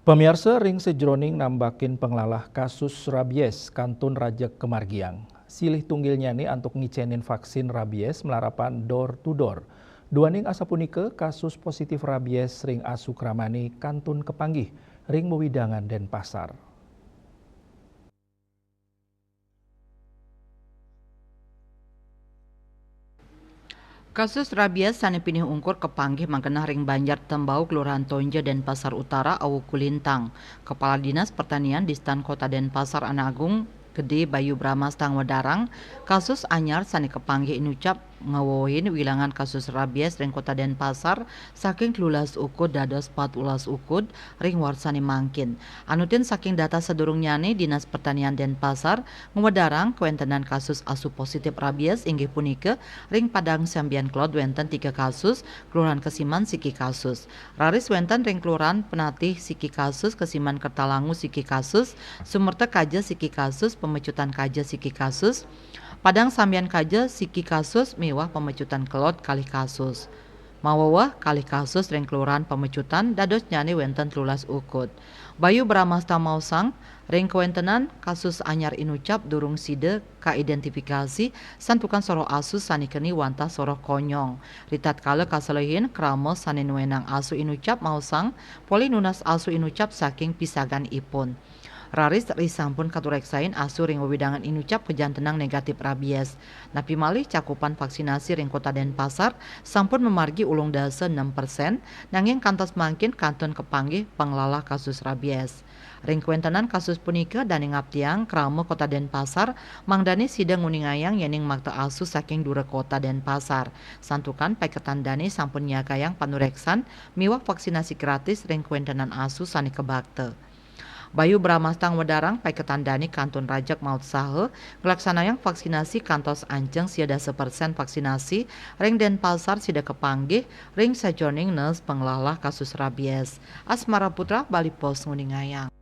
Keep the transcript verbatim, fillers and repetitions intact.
Pamiarsa, ring sajroning nambakin panglalah kasus rabies kantun rajeg kamargiang. Silih tunggilnyane antuk ngicenin vaksin rabies malarapan door to door. Duaning asapunika, kasus positif rabies ring asu kramane kantun kapanggih ring wewidangan Denpasar. Kasus rabies sane pinih ungkur kapanggih magenah ring Banjar Tembau, Kelurahan Tonja, Denpasar Utara, awuku lintang. Kepala Dinas Pertanian Distan Kota Denpasar Anak Agung Gede Bayu Bramasta ngwedarang, kasus anyar sane kapanggih inucap ngwewehin wilangan kasus rabies ring Kota Denpasar saking telulas ukud dados patbelas ukud ring warsane mangkin. Anutin saking data sadurungnyane, Dinas Pertanian Denpasar ngwedarang kawentenan kasus asu positif rabies inggih punika ring Padang Sambian Kelod wenten tiga kasus, Kelurahan Kesiman siki kasus. Raris wenten ring Kelurahan Penatih siki kasus, Kesiman Kertalangu siki kasus, Sumerta Kaja siki kasus, Pemecutan Kaja siki kasus, Padang Sambian Kaja siki kasus miwah Pemecutan Kelod kalih kasus. Maweweh kalih kasus ring Kelurahan Pemecutan, dadosnyane wenten telulas ukud. Bayu Bramasta maosang, ring kawentenan kasus anyar inucap durung sida kaidentifikasi, santukan soroh asu sane keni wantah soroh konyong. Ritatkala kaselihin, krama sane nuenang asu inucap maosang polih nunas asu inucap saking pisagan ipun. Raris risampun katureksain asu ring wewidangan inucap kajantenang negatif rabies. Napi malih, cakupan vaksinasi ring Kota Denpasar sampun mamargi ulung dasa enam persen, nanging kantos mangkin kantun kapanggih panglalah kasus rabies. Ring kawentenan kasus punika, dane ngaptiang krama Kota Denpasar mangdane sida nguningayang yening makta asu saking dura Kota Denpasar. Santukan paiketan dane sampun nyagayang panureksan miwah vaksinasi gratis ring kawentenan asu sane kabakta. Bayu Bramasta ngwedarang, paiketan dane kantun rajeg mautsaha nglaksanayang vaksinasi kantos anceng sia dasa persen vaksinasi ring Denpasar sida kapanggih ring sajeroning nes panglalah kasus rabies. Asmara Putra, Bali Post, nguningayang.